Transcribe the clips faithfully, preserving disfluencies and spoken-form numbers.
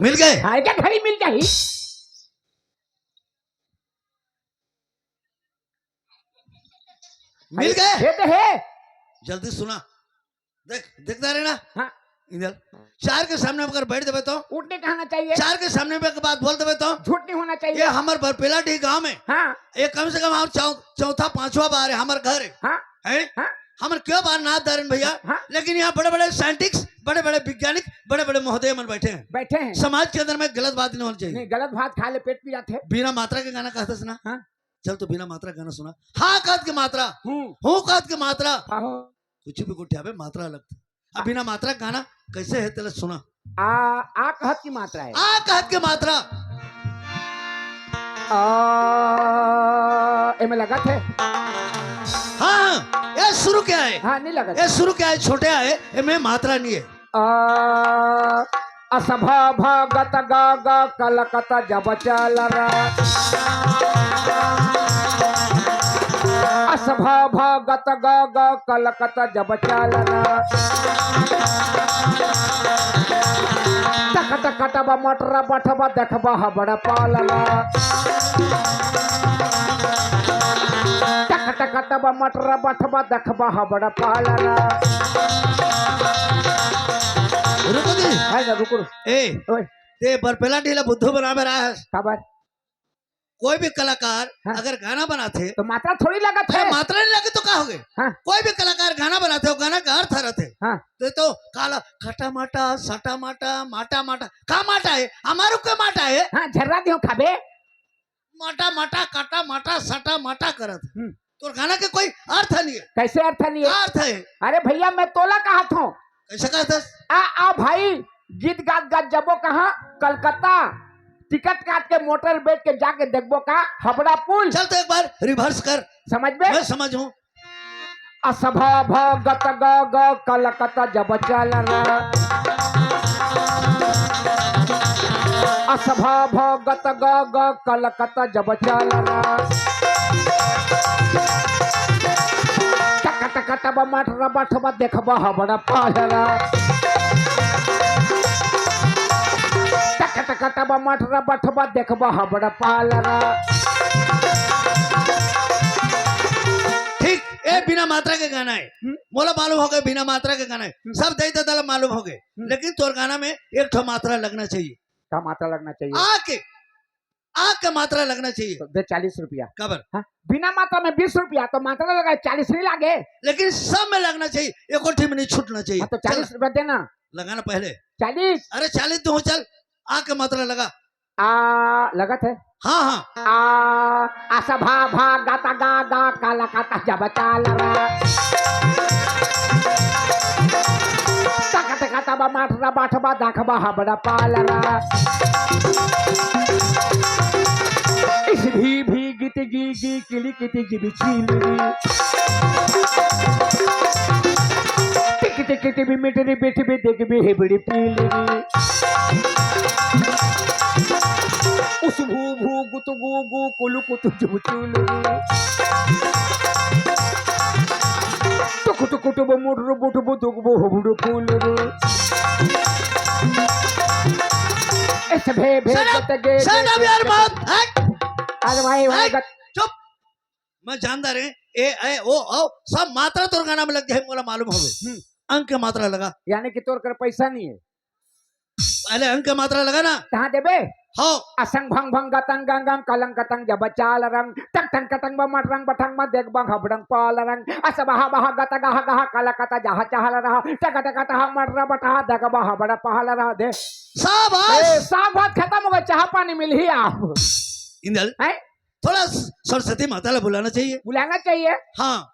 मिल गए? हाँ, एक घड़ी मिल जाही। मिल गए? हे तो हे। जल्दी सुना। देख, देखता रहे ना। हाँ। इधर। चार के सामने अगर बैठ देबे तो? उठ नहीं कहना चाहिए। चार के सामने में एक बात बोल देबे तो? झूठ नहीं होना चाहिए। ये हमर बरपेलाडीह गांव में। हाँ। ये कम से कम हम चौ-, चौथा, पांचवा बार है हमर घर है। हाँ। हैं? हाँ। हमर क्यों बार नाथ दारिन भैया? हाँ। लेकिन यहाँ बड़े-बड़े साइंटिस्ट, बड़े-बड़े वैज्ञानिक, बड़े-बड़े महोदय मन बैठे हैं। बैठे हैं। समाज के अंदर में गलत बात नहीं होना चाहिए। नहीं, गलत बात खा ले, पेट पी जाते हैं। बिना मात्रा के गाना कहते सुना। हाँ। चल तो बिना मात्रा गाना सुना। हाँ कहत के मात्रा, हम्म। हूँ कहत के मात्रा। हाँ। कुछ भी गोठियाबे, मात्रा लगथे। अब बिना मात्रा गाना कैसे है, तेला सुना। आ, आ कहत की मात्रा है। आ कहत के मात्रा। आ, एमे लगत है। हाँ, हाँ, ये शुरू क्या है? हाँ, नहीं लगत। ये शुरू क्या है? छोटे आए, एमे मात्रा नहीं है। आ, असभा भगत ग ग कलकत जब चल रा। असभा भगत ग ग कलकत जब चल रा। टक टक टब मटर बठब देखब हबड़ पाल रा। टक टक टब मटर बठब देखब हबड़ पाल रा। रुको जी। है ना, रुको, रुको। ए, ओए। ते बरपेलाडीह ला बुद्धू बनावे रहा है। काबर? कोई भी कलाकार हाँ। अगर गाना बनाथे तो मात्रा थोड़ी लगत अरे है। मात्रा नहीं लगे तो का हो गए? हाँ। कोई भी कलाकार गाना बनाथे हो, गाना का अर्थ रहथे। हाँ। तो, तो काला खटा माटा, सटा माटा, माटा माटा, का माटा है? हमारू के माटा है? हाँ, झर्रा दियो खाबे। माटा माटा, काटा माटा, सटा माटा करत। हम्म। तोर गाना के कोई अर्थ नहीं है। कैसे अर्थ नहीं है? का अर्थ है? अरे भैया, मैं तोला कहत हूँ। कैसे कहत हस? आ, आ भाई, गीत गात गात जबो कहाँ? कलकत्ता। टिकट काट के मोटर बैठ के जाके देखबो का हबड़ा पुल। चल तो एक बार reverse कर। समझ में? मैं समझ हूँ। असभा भगत ग ग कलकत जब चल रा। असभा भगत ग ग कलकत जब चल रा। टक टक टब मटर बठब देखब हबड़ पाल रा। टक टक टब मटर बठब देखब हबड़ पाल रा। ठीक, ए बिना मात्रा के गाना है। हम्म। मोला मालूम हो गए बिना मात्रा के गाना है। हम्म। सब दई ददा ला मालूम हो गए। हम्म। लेकिन तोर गाना में एक ठो मात्रा लगना चाहिए। का मात्रा लगना चाहिए? आ के, आ के मात्रा लगना चाहिए। तो दे चालीस रुपया। काबर? हाँ, बिना मात्रा में बीस रुपया, तो मात्रा लगा चालीस नहीं लागे? लेकिन सब में लगना चाहिए, एको ठी में नहीं छूटना चाहिए। हाँ, तो चल। चालीस रुपया देना। लगाना पहले। चालीस। अरे चालीस तो हो, चल, आ के मात्रा लगा। आ, लगत है। हाँ, हाँ। आ, असभा भगत ग ग कलकत जब चल रा। टक टक टब मटर बठब देखब हबड़ पाल रा। इस भी भी गीत गी गी किली कित जिब चील री। टिक टिक टिक भी मिट री, बैठ भी देख भी है बड़ी पील री। उस भू भू गुत गु गु कुलु कुतु जुबुचुलु। टुक टुक टुब मुडुरु बुटबु दुगबु हुबुडु पुलुरु। इस भे भे Shut up! गत गे Shut up यार, मत। हट। अरे भाई, भाई, हट। गत चुप। मैं जानता रहे, ए, ए, ओ, औ, सब मात्रा तोर गाना में लग जाए, मोला मालूम होवे। हम्म। अंक के मात्रा लगा। यानी कि तोर कर पैसा नहीं है। पहले अंक के मात्रा लगा ना। कहाँ देबे? हो। असंग भंग भंग गतंग गंग गंग कलंग कतंग जब चाल रंग टंग टंग कटंग ब मट रंग बठंग म देख बंग हबड़ंग पाल रंग अस बहा बहा गत गह गह कल कत जह चहल रहा टक टक टह मट र बटहा दग बह बड़ पहल रहा दे। शाबाश। ए, साग भात खत्म हो गया, चाह पानी मिल ही आप। इंदल, हैं? थोड़ा सरस्वती माता ला बुलाना चाहिए। बुलाना चाहिए। हाँ।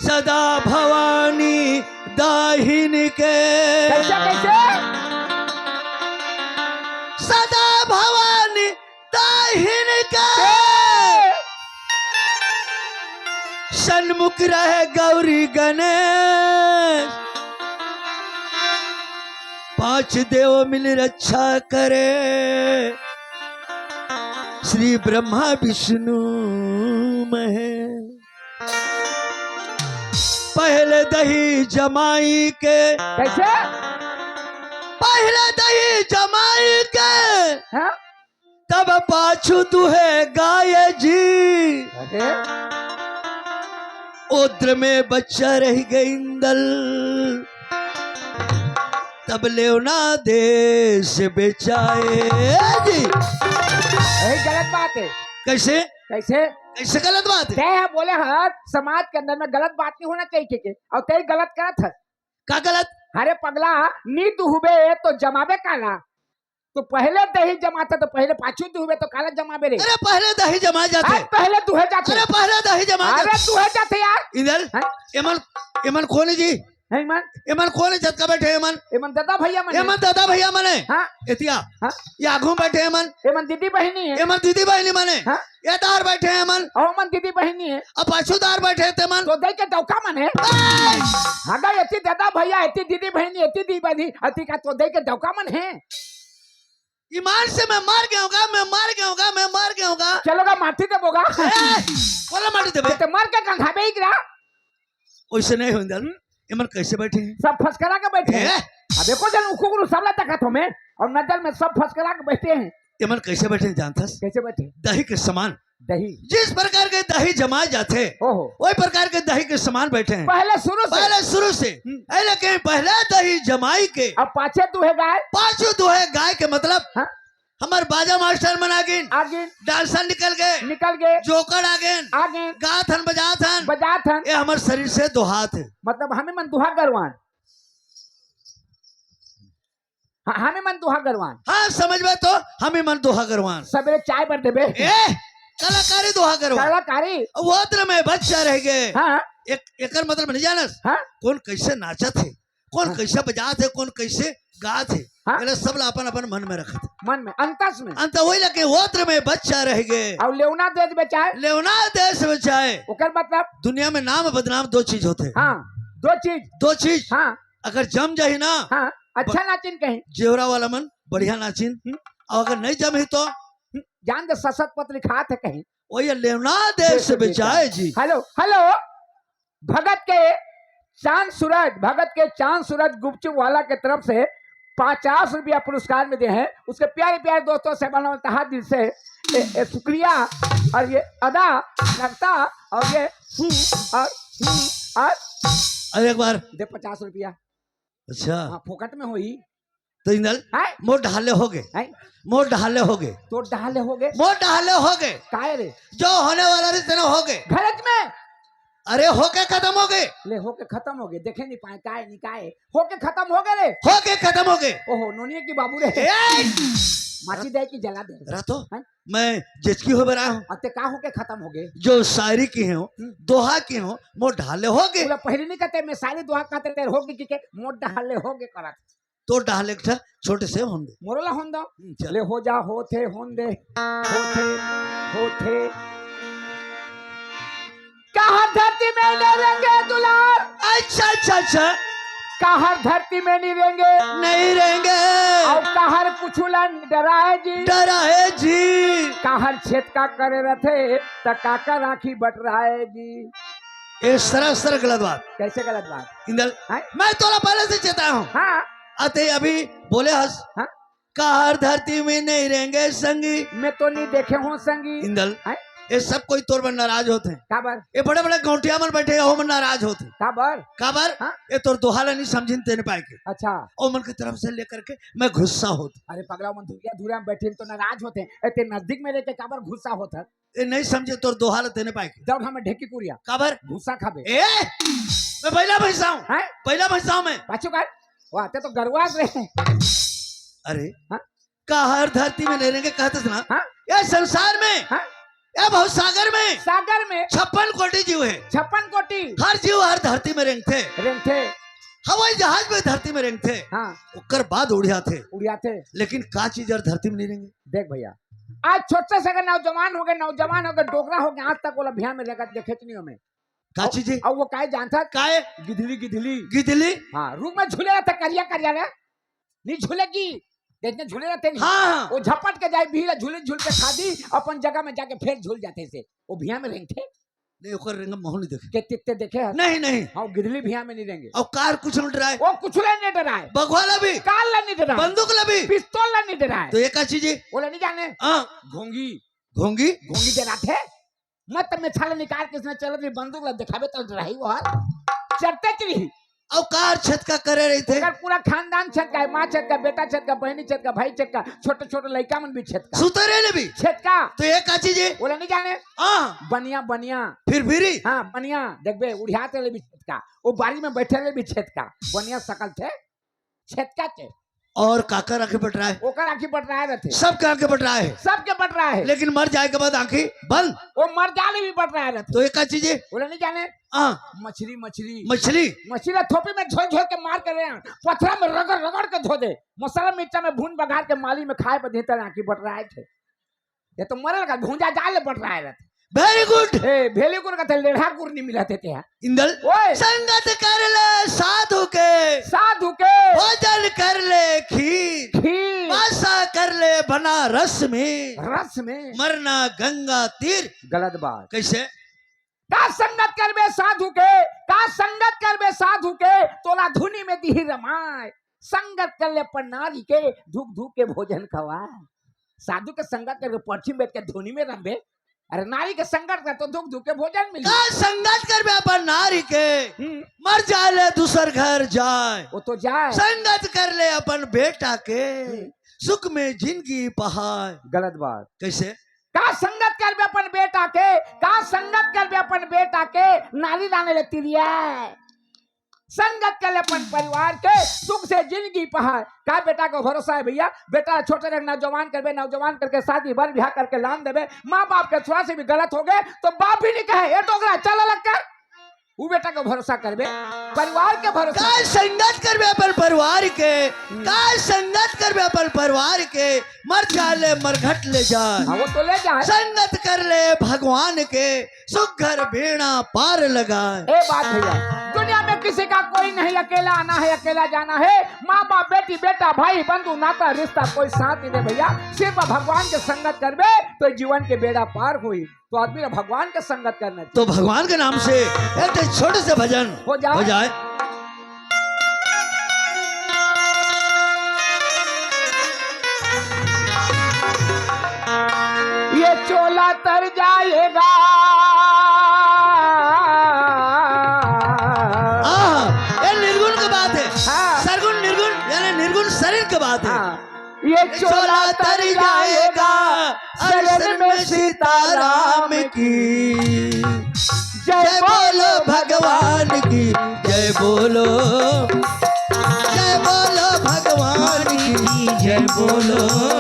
सदा भवानी दाहिनी के। कैसे, कैसे? सदा भवानी दाहिनी के। ए! सन्मुख रहे गौरी गणेश। पांच देव मिल रक्षा करे, श्री ब्रह्मा विष्णु महेश। पहले दही जमाई के। कैसे? पहले दही जमाई के, हाँ? तब पाछू दुहे गाय जी। अरे? ओद्र में बच्चा रह गए इंदल, तब लेवना देश बेचाए जी। यही गलत बात है। कैसे? कैसे? कैसे गलत बात है? तय है बोले, हर समाज के अंदर में गलत बात नहीं होना चाहिए के, के? और तय गलत करत है। का गलत? अरे पगला, नी दुहबे तो जमाबे काला। तो पहले दही जमाता तो पहले पाछू दुहबे तो काला जमाबे रे। अरे पहले दही जमाए जाथे। अरे पहले दुहे जाथे। अरे पहले दही जमाए अरे जाथे। दुहे जाथे यार। इंदल, हैं? एमन, एमन कोन जी? हैं मन? एमन कोन जतका बैठे एमन? एमन दादा भैया मन। एमन दादा भैया मने। हाँ। एतिया। हाँ। ये आगू बैठे एमन। एमन दीदी बहिनी है। एमन दीदी बहिनी मने। हाँ। ये दार बैठे एमन। और मन दीदी बहिनी है। अब पाछू दार बैठे ते मन। तो दई के डौका मन है। ए! हगा एती दादा भैया, एती दीदी बहिनी, एती दीदी बहिनी, अति का तो दई के डौका मन है। ईमान से मैं मर गया हूँगा, मैं मर गया हूँगा, मैं मर गया हूँगा। चलोगा माटी देबोगा। ए! बोला माटी देबे। ते मर के कंघाबे इकरा। वैसे नहीं हो इंदल, एमन कैसे बैठे हैं? सब फसकरा के बैठे हैं। ए! अब एको जन उखु गुरु सबला तकत हो मैं, और नजर में सब फसकरा के बैठे हैं। एमन कैसे बैठे हैं जानथस? कैसे बैठे? दही के समान। दही। जिस प्रकार के दही जमाए जाथे, ओहो। वही प्रकार के दही के समान बैठे हैं। पहले शुरू से। पहले शुरू से। हम्म। ऐ लेकिन पहले दही जमाई के। अब पाछे दुहे गाय। पाछू दुहे गाय के मतलब हाँ। हमर बाजा मास्टर मन आगिन। आगिन। डांसर निकल गए। निकल गए। जोकर आगिन। आगिन। गात हन, बजात हन। बजात हन। ये हमर शरीर से दोहात है। मतलब हमें मन दुहा गरवान। हाँ, हमें मन दुहा गरवान। हाँ, समझ में तो हमें मन दुहा गरवान। सबेरे चाय बर देबे। ए, कलाकारी दुहा गरवान। कलाकारी। वो ओत्र में बच्चा रह गए। हाँ। एक, एकर मतलब नहीं जानस? हाँ। कौन कैसे नाचत है, कौन हाँ। कैसे बजात है, कौन कैसे गात है, हाँ। एला सब ला अपन अपन मन में रखत है। मन में, अंतस में। अंत वही लगे ओत्र में बच्चा रह गए। और लेवना देश बेचाए। लेवना देश बेचाए। ओकर मतलब? दुनिया में नाम बदनाम दो चीज होते हैं। हाँ, दो चीज। दो चीज। हाँ। अगर जम जाही ना, हाँ, अच्छा ब-, नाचिन कहीं। जेवरा वाला मन बढ़िया नाचिन। हम्म। और अगर नहीं जमी तो? हम्म, जान दे, ससत पत लिखात है कहीं। वही लेवना देश से बेचाए जी। हेलो, हेलो, भगत के चांद सूरज, भगत के चांद सूरज गुपचुप वाला के तरफ से पचास रुपया पुरस्कार में दे हैं। उसके प्यारे प्यारे दोस्तों से बना तहा दिल से ए, ए, शुक्रिया। और ये अदा करता और ये हूँ और हूँ और अरे एक बार दे पचास रुपया। अच्छा। हाँ, फोकट में होई। तो इंदल, हैं? मोर डहाले हो गए। हैं? मोर डहाले हो गए। तो डहाले हो गए? मोर डहाले हो गए। काय रे? जो होने वाला रे तेना हो गए। घरज में? अरे होके खत्म हो गए। ले होके खत्म हो गए, देखे नहीं पाए, काय नहीं काय, होके खत्म हो गए रे। होके खत्म हो गए। ओहो, नोनिया की बाबू रे। ए! माची दे की जला दे। रहा तो? हैं? मैं जेचकी हो बरा हूँ। अते का होके खत्म हो गए? जो शायरी की हो, हम्म। दोहा की हो, मोर डहाले हो गए। बोला पहले नहीं कहते, मैं शायरी दोहा कहते तेरे हो गए कि के मोर डहाले हो गए करत। तो डहाले एक ठा छोटे से होन दे। मोरोला होन दो। हम्म, चल। ले हो जा होथे होन दे। होथे, होथे। कहाँ धरती में नहीं रेंगे दुलार? अच्छा, अच्छा, अच्छा। कहाँ धरती में नहीं रेंगे? नहीं रेंगे। और कहाँ कुछ ला डराए जी? डराए जी। कहाँ छेद का करे रथे, त काका राखी बटराए जी। ये सरासर गलत बात। कैसे गलत बात? इंदल, हैं? मैं तोला पहले से चेता हूँ। हाँ। अते अभी बोले हस। हाँ। काहर धरती में नहीं रेंगे संगी। मैं तो नहीं देखे हूँ संगी। इंदल, हैं? ये सब कोई तोर बर नाराज होते हैं। काबर? ये बड़े-बड़े गौंटिया मन बैठे हैं, वो मन नाराज होते हैं। काबर? काबर? हाँ? ये तोर दोहा ला नहीं समझिन तेने पाए के। अच्छा। ओ मन की तरफ से लेकर के मैं गुस्सा होता। अरे पगला, मन धुरिया धुरिया में बैठे तो नाराज होते हैं। ए, ते नजदीक में रह के काबर गुस्सा होता है? ए, नहीं समझे तोर दोहा ला तेने पाए के। दौड़ हमें ढेकी कुरिया। काबर? गुस्सा खाबे। ए, मैं पहला भैंसा हूँ। हैं? पहला भैंसा हूँ मैं। पाछू का? वाह, ते तो गरवास रे। अरे, हाँ? काहर धरती में नहीं रेंगे कहते ना? हाँ? ये संसार में, हाँ? ये भवसागर में सागर में छप्पन कोटि जीव है। छप्पन कोटि। हर जीव हर धरती में रेंगथे। रेंगथे। हवाई जहाज में धरती में रेंगथे। हाँ। ओकर बाद उड़ियाथे। उड़ियाथे। लेकिन का चीज हर धरती में नहीं रेंगे? देख भैया, आज छोटे से अगर नौजवान हो गए, नौजवान हो गए, डोकरा हो गए, आज तक वो अभियान में रेंगत देखे नहीं हमें। का चीज है? और वो काहे जानता? काहे? गिधली, गिधली। गिधली? हाँ, रुख में झूले रहता करिया करिया रे। नहीं झूलेगी। देखने झूले रहते नहीं। हाँ, हाँ। वो झपट के जाए, भीड़ झूले झूल के खा दी, अपन जगह में जाके फिर झूल जाते से। वो भिया में रेंगथे। नहीं, ओकर रेंगा महू नहीं देखे। के तित्ते देखे हस? नहीं, नहीं। हाँ, गिदली भिया में नहीं रेंगे। अउ कार कुछ नहीं डराय। वो कुछ ले नहीं डराय। बघवा ला भी। कार ला नहीं डराय। बंदूक ला भी। पिस्तौल ला नहीं डराय। तो ये का चीज हे? वो ला नहीं जाने। हाँ। घोंगी। घोंगी? घोंगी डराथे। मत में छाला निकाल के इसने चलत रही, बंदूक ला देखाबे त डराही वो हर। चढ़ते चढ़ी। अउ कार छेतका करे रहिथे। ओकर पूरा खानदान छेतका हे, माँ छेतका, बेटा छेतका, बहिनी छेतका, भाई छेतका, छोटे-छोटे लइका मन भी छेतका। सुतरे ले भी। छेतका। तो ये का चीज हे? वो ला नहीं जाने। हाँ। बनिया, बनिया। फिर भी? हाँ, बनिया। देखबे, उड़ियात ले भी छेतका। वो बारी में बैठे ले भी छेतका। बनिया सकल थे, छेतका थे। अउ काकर आँखी बटराय? ओकर आँखी बटराय रहिथे। सबके आँखी बटराय हे। सबके बटराय हे। लेकिन मर जाय के बाद आँखी बंद। वो मर जाय ले भी बटराय रहिथे। तो ये का चीज हे? वो ला नहीं जाने। हाँ। मछली, मछली। मछली? मछली ला थोपी में झोल झोल के मार के ले आ, पथरा में रगड़ रगड़ के धो दे, मसाला मिर्चा में भून बघार के माली में खाय पर देथे, आँखी बटराय थे। ये तो मरल का भूंजा जाय ले बटराय रहिथे। Very good। ए, very good कथे, लेढ़ा गुर नहीं मिलत हे ते हा। इंदल। ओए। संगत कर ले साधु के। साधु के। भोजन कर ले खीर। खीर। वासा कर ले बनारस में। रस में। मरना गंगा तीर। गलत बात। कैसे? का संगत करबे साधु के, का संगत करबे साधु के, तोला धुनी में दिही रमाय। संगत कर ले अपन नारी के, धुक धुक के भोजन खवाय। साधु के संगत करके परछी में बैठ के धुनी में रमबे। अरे नारी के संगत कर तो धुक धुक के भोजन मिली। का संगत करबे अपन नारी के, हम्म। मर जाय ले दूसर घर जाय। वो तो जाय। संगत कर ले अपन बेटा के, हम्म। सुख में जिंदगी पहाय। गलत बात। कैसे? का संगत करबे अपन बेटा के, का संगत करबे अपन बेटा के, नारी लाने ले तिरिया। संगत कर ले अपन परिवार के, सुख से जिंदगी पहाय। का बेटा को भरोसा हे भैया? बेटा छोटे रख, नौजवान करबे, नौजवान करके शादी बर बिहा करके लान देबे। माँ बाप के थोड़ा से भी गलत होगे तो बाप भी नहीं कहे, "ए डोकरा, चल अलग कर।" वो बेटा को भरोसा करबे, परिवार के भरोसा का करबे। संगत करबे अपन परिवार के, हम्म। का संगत करबे अपन परिवार के, मर जाय ले मरघट ले जाय। हाँ, वो तो ले जाय। संगत कर ले भगवान के, सुख घर बेड़ा पार लगाय। ए बात भैया, दुनिया में किसी का कोई नहीं, अकेला आना है, अकेला जाना है। माँ बाप, बेटी बेटा, भाई बंधु नाता रिश्ता कोई साथ नहीं दे भैया। सिर्फ भगवान के संगत करबे तो जीवन के बेड़ा पार होही। तो आदमी ला भगवान के संगत करना चाहिए। तो भगवान के नाम से एक ठे छोटे से भजन हो जाए। हो जाए। ये चोला तर जाएगा। आहा, ये निर्गुण के बात हे। हाँ। सरगुण निर्गुण, यानी निर्गुण शरीर के बात हे। हाँ। ये चोला तर जाएगा शरण में सीताराम की। जय बोलो भगवान की, जय बोलो, जय बोलो भगवान की, जय बोलो।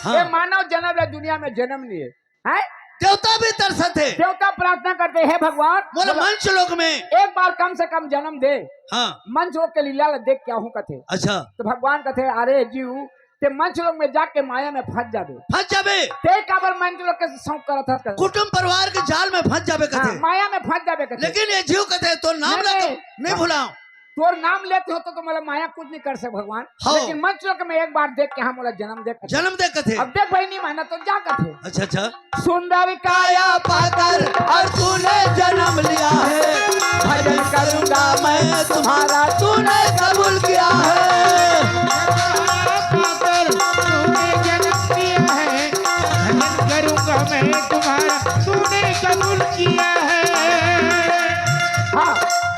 हाँ। ये मानव जन्म ला दुनिया में जन्म लिए, हैं? देवता भी तरसत हे। देवता प्रार्थना करथे, "हे भगवान, मोला मोला मंच लोक में एक बार कम से कम जन्म दे।" हाँ। मंच लोक के लीला ला देख के आहूँ कथे। अच्छा। तो भगवान कथे, "अरे जीव, ते मंच लोक में जाके माया में फंस जाबे।" फंस जाबे। ते काबर मंच लोक के शौक करत हस? कुटुंब परिवार के जाल में फंस जाबे कथे। हाँ, माया में फंस जाबे कथे। लेकिन ये जीव कथे, "तोर नाम नहीं, ला तो नहीं। नहीं भुलाओ।" तोर नाम लेते हो तो, तो मोला माया कुछ नहीं कर सके भगवान। हाँ। लेकिन मंच लोक में एक बार देख के, हाँ, मोला जन्म दे कथे। जन्म दे कथे। अब देख भाई, नहीं माना तो जा कथे। अच्छा, अच्छा। सुंदर काया पाकर और तूने जन्म लिया है, भजन करूंगा मैं तुम्हारा, तूने कबूल किया है। पाकर तूने जन्म लिया है, भजन करूंगा मैं तुम्हारा, तूने कबूल किया है। हाँ,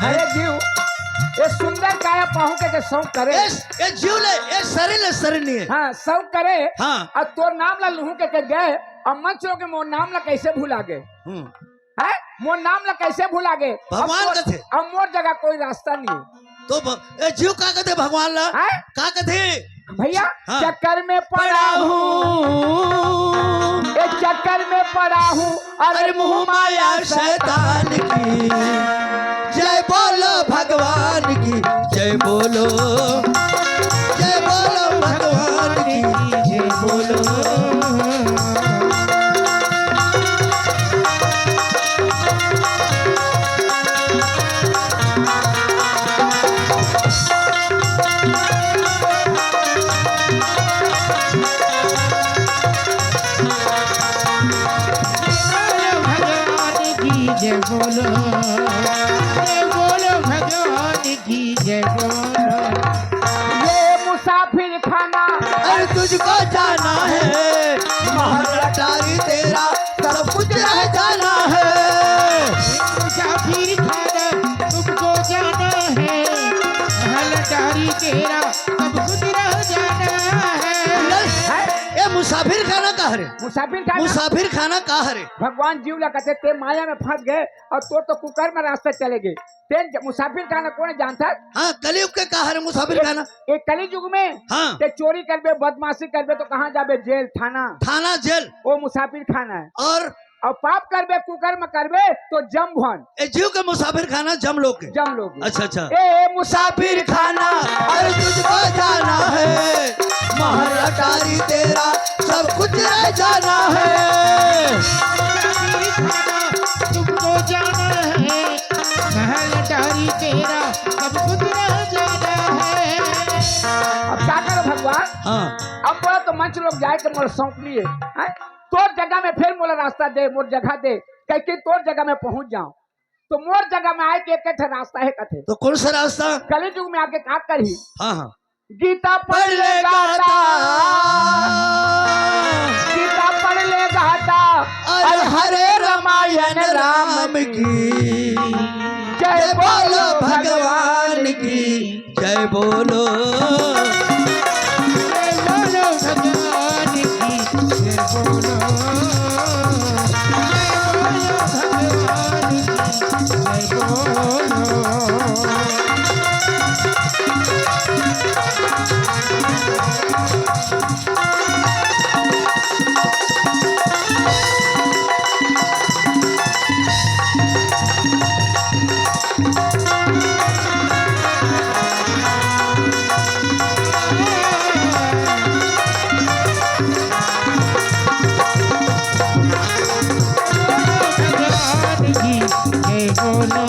अरे जीव, ये सुंदर काया पाहूं के, के शौक करे। ये, ये जीव ले, ये शरीर ले, शरीर नहीं है। हाँ, शौक करे। हाँ। और तोर नाम ला लूहूं के, के गए, और मंच लोक में मोर नाम ला कैसे भुला गए? हम्म। हैं? मोर नाम ला कैसे भुला गए? भगवान अब मोर, कथे। अब मोर जगह कोई रास्ता नहीं। तो भ-, ए, जीव का कथे भगवान ला? हैं? का कथे? भैया, हाँ। चक्कर में पड़ा हूँ। पड़ा हूँ। ए, चक्कर में पड़ा हूँ। अरे अरे मुँह मुँह माया माया शैतान की। जय बोलो भगवान की, जय बोलो। जय बोलो भगवान की। जय बोलो, जय बोलो भगवान की, जय बोलो। ये मुसाफिर खाना, अरे तुझको जाना है, महल अटारी तेरा सब कुछ रह जाना है। मुसाफिर खाना तुमको जाना है, महल अटारी तेरा सब कुछ रह जाना है। ए, मुसाफिर खाना का हरे? मुसाफिर खाना? मुसाफिर खाना का हरे? भगवान जीव ला कथे, ते माया में फंस गए अउ तोर तो कुकर्म रास्ता चले गए। ते ज-, मुसाफिर खाना कोन जानता? हाँ, कलयुग के का हरे मुसाफिर खाना? ए कलयुग में हाँ। ते चोरी करबे, बदमाशी करबे तो कहाँ जाबे? जेल, थाना। थाना, जेल। ओ मुसाफिर खाना है। अउ अउ पाप करबे, कुकर्म करबे तो जम भवन। ए जीव के मुसाफिर खाना जम लोग के। जम लोग के। अच्छा, अच्छा। ए मुसाफिर खाना, अरे तुझको जाना है, महल अटारी तेरा सब कुछ रह जाना है। मुसाफिर खाना तुमको जाना है, महल अटारी तेरा सब कुछ रह जाना है। अब का करो भगवान? हाँ। अब बोला तो मंच लोग जाए के मोला सौंप लिए, हैं? तोर जगह में फिर मोला रास्ता दे, मोर जगह दे, कह के तोर जगह में पहुंच जाओ। तो मोर जगह में आए के एक ठे रास्ता है कथे। तो कौन सा रास्ता? कलयुग में आके का करही? हाँ, हाँ। गीता पढ़ पढ़ ले ले गाता। गाता। गीता पढ़ ले गाता। अरे अरे हरे हरे रामायण रामायण राम राम की। की। जय जय बोलो बोलो भगवान भगवान की। की। जय बोलो। जय बोलो भगवान की, जय बोलो। जय बोलो भगवान की, जय बोलो। भगवान की जय बोलो,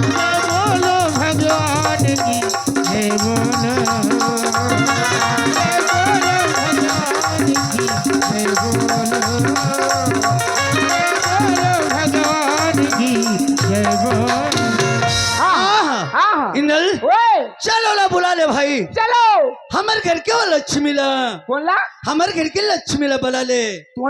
जय बोलो भगवान की जय बोलो, जय बोलो भगवान की जय बोलो, जय बोलो भगवान की जय बोलो। हाँ, हाँ, हाँ। इंदल, ओए। चलो ला बुला ले भाई। चलो। हमर घर के वो लक्ष्मी ला। कौन ला? हमर घर के लक्ष्मी ला बुला ले। कौन